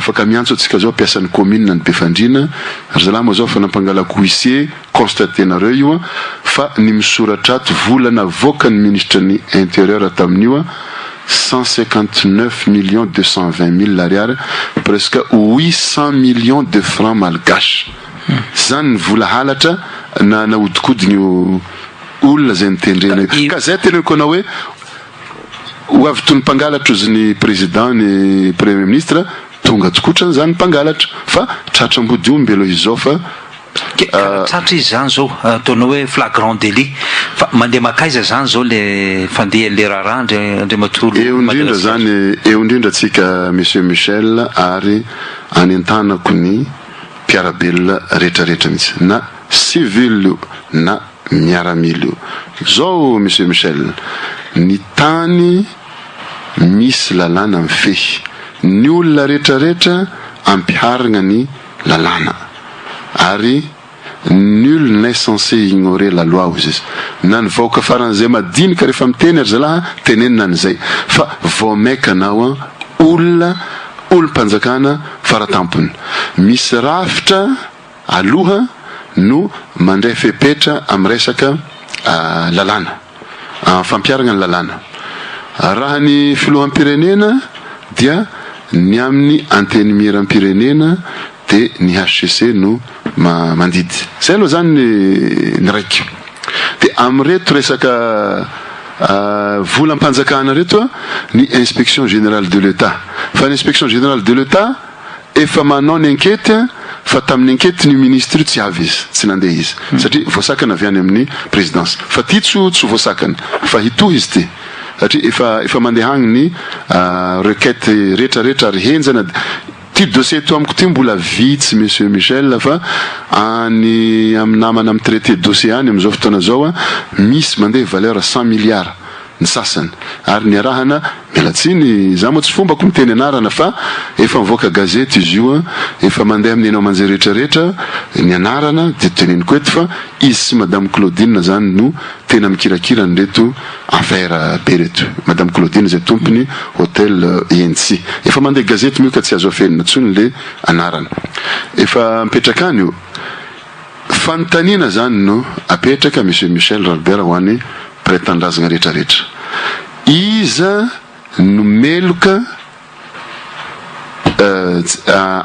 Afaka miantso antsika zao mpiasan'ny commune any Befandriana, ry zalahy moa zao fa nampangalako huissier, constater-nareo io an, fa ny misoratra ato vola navoakan'ny ministre ny interieur tamin'io an, 159 220 000 ariary, presque 800 millions de francs malgaches zany ny vola halatra na nahodinkodiny io olona zay nitendrena io. Ka zay teneniko anao hoe ho avy toy ny mpangalatra ozy ny président, ny premier ministre tonga tokotrany zany mpangalatra fa tratra ambody omby aloha izy zao fa Tratra izy zany zao, ataonao hoe flagrant délit, fa mandeha makaiza zany zao le fandeha le raharaha, andre andriamatolo? Eo indrindra zany, eo indrindra atsika, monsieur Michel, ary any an-tanako ny mpiarabelona rehetrarehetra mihitsy, na civil io na miaramila io zao, monsieur Michel. Ny tany misy lalàna mifehy ny olona rehetrarehetra, ampiharina ny lalàna, ary nul n'est censé ignorer la loi ozy izy. Na ny vahoaka faran'izay madinika rehefa miteny ary zalahy tenenina an'izay, fa vao maika anao a olona olom-panjakana faratampony misy rafitra aloha no mandray fepetra amy resaka lalàna, fampiarana ny lalàna. Raha ny filoham-pirenena dia ny amin'ny antenimieram-pirenena, de ny HCC no mandidy zay aloha zany ny raiky. De amreto resaka volam-panjakana reto a, ny Inspection générale de l'État, fa ny Inspection générale de l'État efa manao ny enquête, fa tamin'ny enquête ny ministre io tsy avy izy, tsy nandeha izy satria voasakana avy any amin'ny présidence. Fa ty tsy voasakana fa hitohy izy ty satria efa mandeha agny ny requête rehetrarehetra ary henjana ty dossier to amiko ty. Mbola vitsy, monsieur Michel, fa any amy namana amy traité dossier any am'izao fotoana zao a, misy mandeha valeur 100 milliards ny sasany, ary ny arahana mialatsiny za moa tsy fombako miteny anarana, fa efa mivoaka gazety izy io a, efa mandeha amin'ny anao amanjay rehetrarehetra ny anarana, de teneniko eto fa izy sy madame Claudine zany no tena mikirakira ny reto affaire be reto. Madame Claudine zay tompony hôtel Entsy, efa mandeha gazety moa ka tsy azo afenina ntsony le anarana, efa mipetraka any io. Fanontaniana zany no apetraka, monsieur Michel Ralbert, ho an'ny mpiray tanindrazana rehetrarehetra: iza no meloka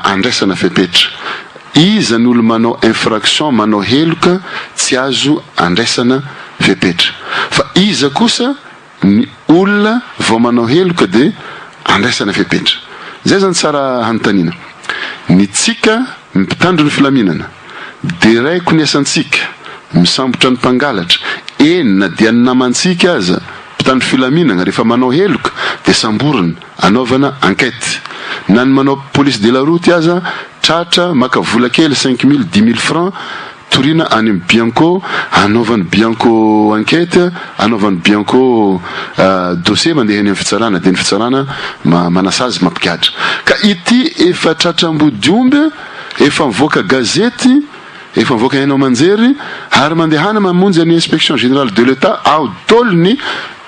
andraisana fepetra? Iza ny olo manao infraction, manao heloka tsy azo andraisana fepetra, fa iza kosa ny olona vao manao heloka de andraisana fepetra? Zay zany tsara hanontaniana. Ny tsika mpitandro ny filaminana de raiko ny asantsika misambotra ny mpangalatra eny, na dia ny namantsika aza mpitandro filaminana rehefa manao heloka de samborina, anaovana enquête, na ny manao police de la route aza tratra maka vola kely, 5000, 10 000 francs, torina any amy Bianco, anaovany Bianco enquête, anaovany Bianco dossier, mandeha any amy fitsarana, de ny fitsarana manasazy, mampigadra. Ka ity efa tratra ambodiomby, efa mivoaka gazety, efa mivoaka hainao manjery, ary mandehana mamonjy any Inspection générale de l'État ao dolo ny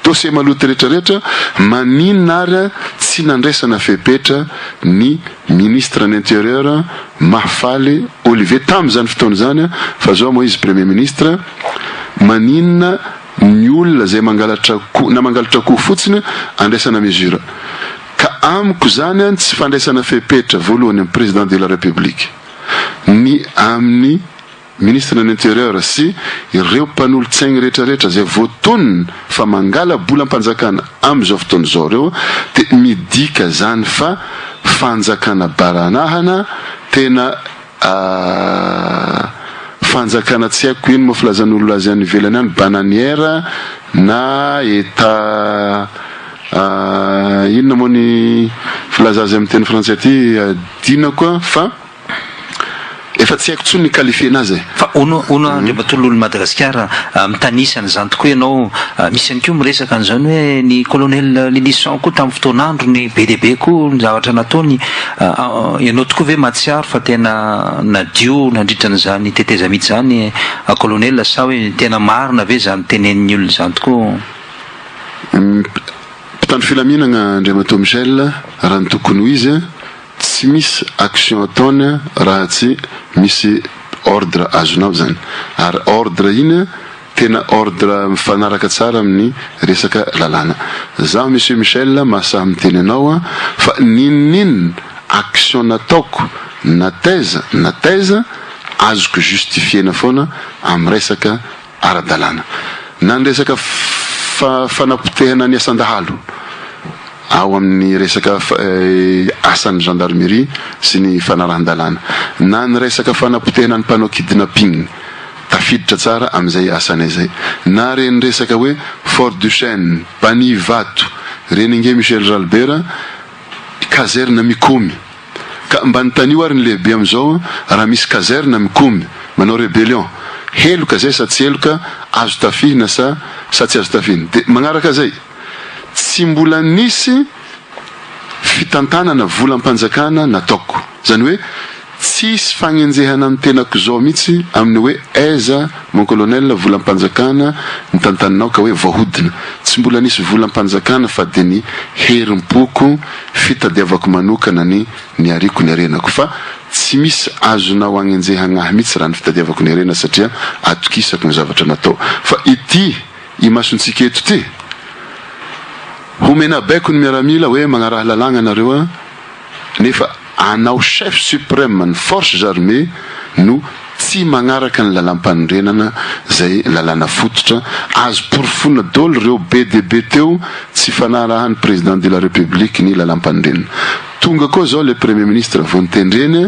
dossier maloto rehetrarehetra. Maninona ary tsy nandraisana fepetra ny ministre ny Intérieur Mahafaly Olivier tam'izany fotoana zany, fa zao moa izy premier ministre? Maninona ny olona zay mangalatra ko na mangalatra koho fotsiny andraisana mesure? Ka amiko zany any tsy fandraisana fepetra voalohany amy président de la République, ny amin'ny ministre ny Intérieur sy ireo mpanolo-tsaigny rehetrarehetra zay voatonona fa mangala bolam-panjakana am'izao fotoana zao reo, de midika zany fa fanjakana baranahana, tena fanjakana tsy haiko ino moa filazan'olona azy any ivelany any, bananière na état inona moa ny filaza azy amy teny frantsay aty adinako a, fa efa tsy haiko ntsony ny qualifier anazy e. Fa ono ono, andriamatolo olo Madagasikara, mitanisany zany tokoa ianao. Misy ihany koa miresaka an'izany hoe ny colonel Lylison koa tamin'ny fotoan'andro ny be dehibe koa ny zavatra nataony. Ianao tokoa ve mahatsiaro fa tena nadio nandritra n'izany tetezamita zany colonel, sa hoe tena marina ve zany tenenin'ny olona zany tokoa? Mpitandro filaminana, andriamatoa Michel, raha ny tokony ho izy tsy Tsy misy action ataony raha tsy misy ordre azonao zany ary ordre iny tena ordre mifanaraka tsara amin'ny resaka lalàna. Zaho Monsieur Michel mahasahy miteny anao fa n'inon'inona action nataoko na taiza na taiza azoko justifier-na foana amin'ny resaka ara-dalàna. Na ny resaka fanapotehana ny asan-dahalo ao amin'ny resaka asan'ny gendarmerie sy ny fanarahan-dalàna, na ny resaka fanapotehana ny mpanao kidnapping, tafiditra tsara amin'izay asanay izay. Na ireny resaka hoe Fort Duchesne, Bani Ivato, ireny ange Michel Ralibera, caserne mikomy. Ka mba anontanio ary ny lehibe amin'izao raha misy caserne mikomy, manao rebellion, heloka zay sa tsy heloka, azo tafihina sa sa tsy azo tafihina. De magnaraka zay, tsy mbola nisy fitantanana volam-panjakana nataoko. Zany hoe tsisy fagnenjehana ny tenako zao mihitsy amin'ny hoe aiza mon colonel volam-panjakana nitantaninao ka hoe voahodina. Tsy mbola nisy volam-panjakana fa de ny herim-poko fitadiavako manokana ny niariko ny harenako fa tsy misy azonao agnenjehagna ahy mitsy raha ny fitadiavako ny harena satria atokisako ny zavatra natao fa ity imasontsika eto ty homena baiko ny miaramila hoe magnaraha lalagna nareo a nefa anao chef supreme ny forces armées no tsy magnaraka ny lalampanorenana zay lalàna fototra, azo porofoina dôly reo be dia be teo tsy fanarahan'ny président de la république ny lalampanorenana. Tonga koa zao le premier ministre vao notendreny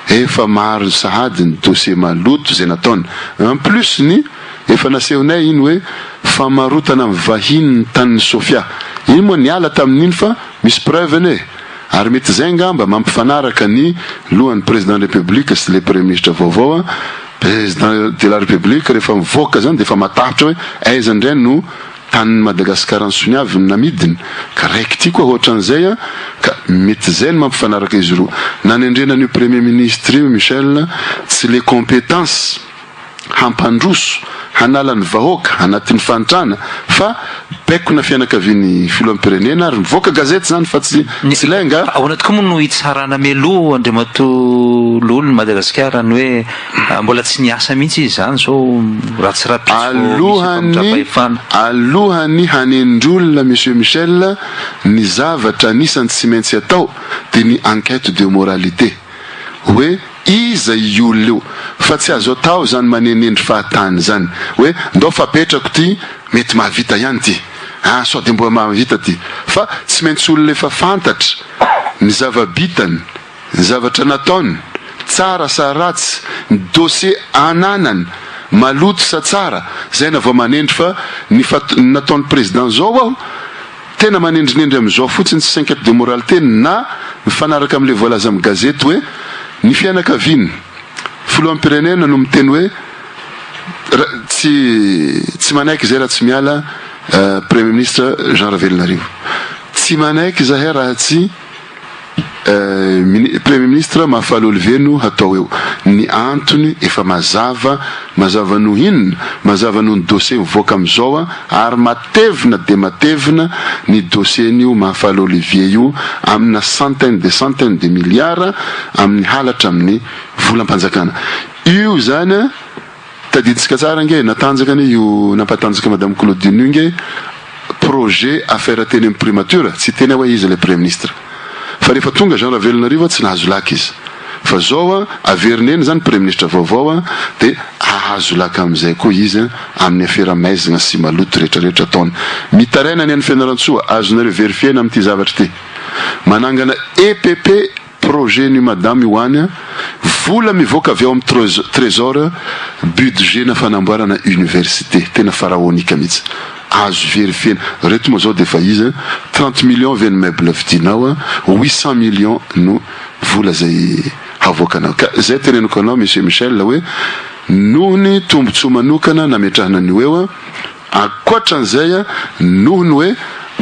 efa maro sahady ny dossier maloto zay nataony en plus ny efa nasehonay iny hoe famarotana ny vahiny ny tanin'i Sofia iny moa niala tamin'iny fa misy preuve anie e! Ary mety zay angamba mampifanaraka ny lohan'ny président république sy le premier ministre vaovao a, président de la république rehefa mivoaka zany de efa matahotra hoe aiza ndray no tanin'i Madagascar nosoniaviny namidiny ka raiky ty koa ohatran'izay a, ka mety zay no mampifanaraka izy roa. Nanendrena an'io premier ministre io Michel tsy le compétence. hampandroso, hanala ny vahoaka anatin'ny fahantrana fa baikona fianakavian'ny filoham-pirenena ary mivoaka gazety izany fa tsy tsy lainga. Ahoana tokoa moa no hitsarana mialoha Andriamatoa Loholon'i Madagasikara ny hoe mbola tsy niasa mihitsy izy izany izao raha tsy rahampitso vao misy Alohan'ny famindram-pahefana. alohan'ny hanendry olona Monsieur Michel ny zavatra anisan'ny tsy maintsy atao dia ny enquête de moralité hoe Iza io olona io? Fa tsy azo atao izany manenendry fahatany izany hoe ndao fa apetrako ity mety mahavita ihany ity ah sao dia mbola mahavita ity fa tsy maintsy olona efa fantatra ny zava-bitany, ny zavatra nataony, tsara sa ratsy, ny dossier ananany, maloto sa tsara, zay na vao manendry fa ny fat ny nataon'ny président zao aho Tena manendrinendry amin'izao fotsiny tsy enquête de moralité na mifanaraka amin'ilay voalaza amin'ny gazety hoe ny fianakavian'ny filoham-pirenena no miteny hoe tsy tsy manaiky izay raha tsy miala premier ministre Jean Ravelonarivo. Tsy manaiky izahay raha tsy Premier ministre Mahafaly Olivier no hatao eo. Ny antony efa mazava, mazava noho inona? Mazava noho ny dossier mivoaka amin'izao ary matevina dia matevina ny dossier-n'io Mahafaly Olivier io amina centaine de centaine de milliards amin'ny halatra amin'ny volam-panjakana. Io izany tadidintsika tsara ange, natanjaka anie io nampatanjaka Madame Claudine io ange projet affaire teny amin'ny primature, tsy hiteny aho hoe iza ilay premier ministre. Fa rehefa tonga Jean Ravelonarivo tsy nahazo laka izy. Fa zao averina eny zany premier ministre vaovao dia hahazo laka amin'izay koa izy amin'ny afera maizina sy maloto rehetra rehetra ataony. Mitaraina ny any Fianarantsoa, azonareo verifiena amin'ity zavatra ity. Manangana EPP Projet ny madame io any a, vola mivoaka avy ao amin'ny trésor budget na fanamboarana université, tena pharaonique mihitsy, azo verifiena, reto moa zao dia efa izy a, 30 millions ve ny meuble vidinao a, 800 millions no vola zay havoakanao, ka zay teneniko anao monsieur Michel hoe noho ny tombotsoa manokana nametrahana an'io eo a, Ankoatran'izay, noho ny hoe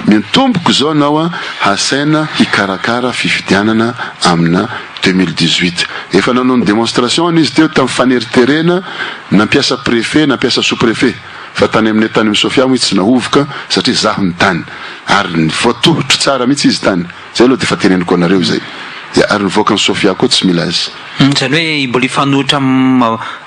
miantomboko izao anao hasaina hikarakara fifidianana amina 2018. Efa nanao ny démonstration-ny izy teo tamin'ny faneriterena nampiasa préfet, nampiasa sous-préfet. Fa tany aminay tany amin'ny Sofia moa izy tsy nahovoka satria zaho ny tany. Ary voatohitro tsara mihitsy izy tany. Zay aloha dia efa teneniko anareo izay. Ya, ary ny vahoakan'i Sofia koa tsy mila azy. Izany hoe mbola hifanohitra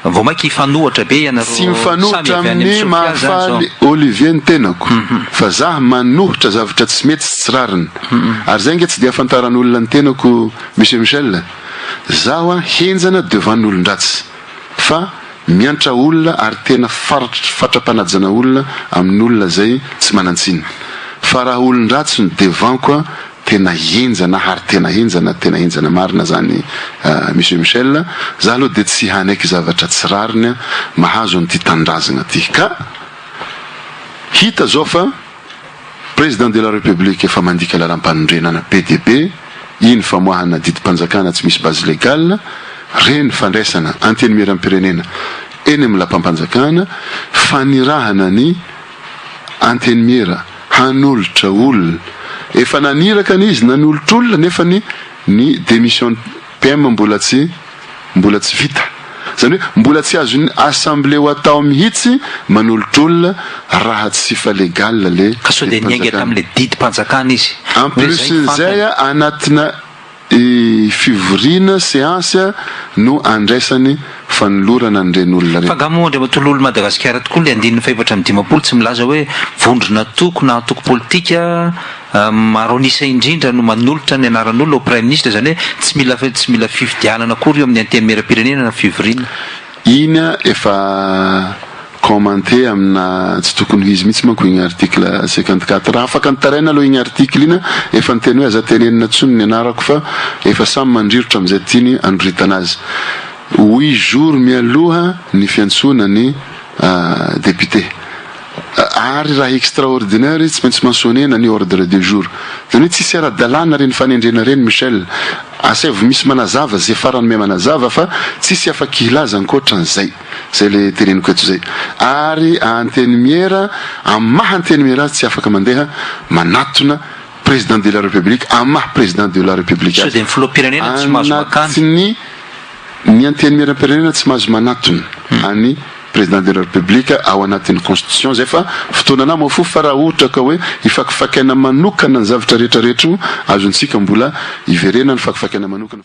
vao mainka hifanohitra be ianareo Tsy mifanohitra amin'i Mahafaly Olivier ny tenako, fa zah manohitra zavatra tsy mety sy tsy rariny. Ary zay ange tsy dia ahafantaran'olona ny tenako Monsieur Michel. Zaho an henjana devant ny olon-dratsy. Fa miantra olona ary tena fatra-panajana olona amin'olona zay tsy manan-tsiny. Fa raha olon-dratsy no devant-ko an Tena henjana ary tena henjana tena henjana marina zany Monsieur Michel, za aloha dia tsy hanaiky zavatra tsy rariny mahazo an'ity tanindrazagna ty ka hita zao fa Président de la République efa mandika lalam-panorenana be dia be, iny famoahana didim-panjakana tsy misy base légale, reny fandraisana antenimieram-pirenena eny amin'ny lapam-panjakana, fanirahana ny Antenimiera hanolotra olona. Efa naniraka anie izy nanolotra olona nefa ny ny démission PM mbola tsy mbola tsy vita. Zany hoe mbola tsy azon'ny assemblée ho atao mihitsy manolotra olona raha tsy fa légal le Ka sao dia niainga didim-panjakana. tamin'ilay didim-panjakana izy. En Hoe plus zay ny n'izay fantany. anatina I fivoriana, séance, no andraisany fanolorana an'ireny olona Fa ireny. angaha moa Andriamatoa Lolo Madagasikara tokoa ilay andininy faha-54 tsy milaza hoe vondrona toko na antoko politika maro an'isa indrindra no manolotra ny anaran'olona ho praiminisitra, izany hoe tsy mila tsy mila fifidianana akory io amin'ny antenimierampirenena na fivoriana. Iny efa commenter amina tsy tokony ho izy mihitsy manko igny article 54 raha afaka nitaraina aloha igny article iny efa niteny hoe aza tenenina tsony ny anarako fa efa samy mandrirotra amizay tiany androritana azy huit jours mialoha ny fiantsoana ny député ary raha extraordinaire izy tsy maintsy mentionner-na ny ordre du jour zany hoe tsisy ara-dalàna reny fanendrena reny Michel asaivo misy manazava ze farany mahay manazava fa tsisy afaky hilaza ankoatran'izay. Zay le teneniko eto zay. Ary antenimiera, amin'ny maha antenimiera azy tsy afaka mandeha manatona président de la république amin'ny maha président de la république Sao azy. dia ny filoham-pirenena tsy mahazo makany? Anatin'ny ny antenimieram-pirenena tsy mahazo manatona an'i président de la république ao anatin'ny constitution zay fa fotoana anah moa fa raha ohatra ka hoe hifakifakaina manokana ny zavatra rehetra rehetra io azontsika mbola hiverenana ny fakifakaina manokana.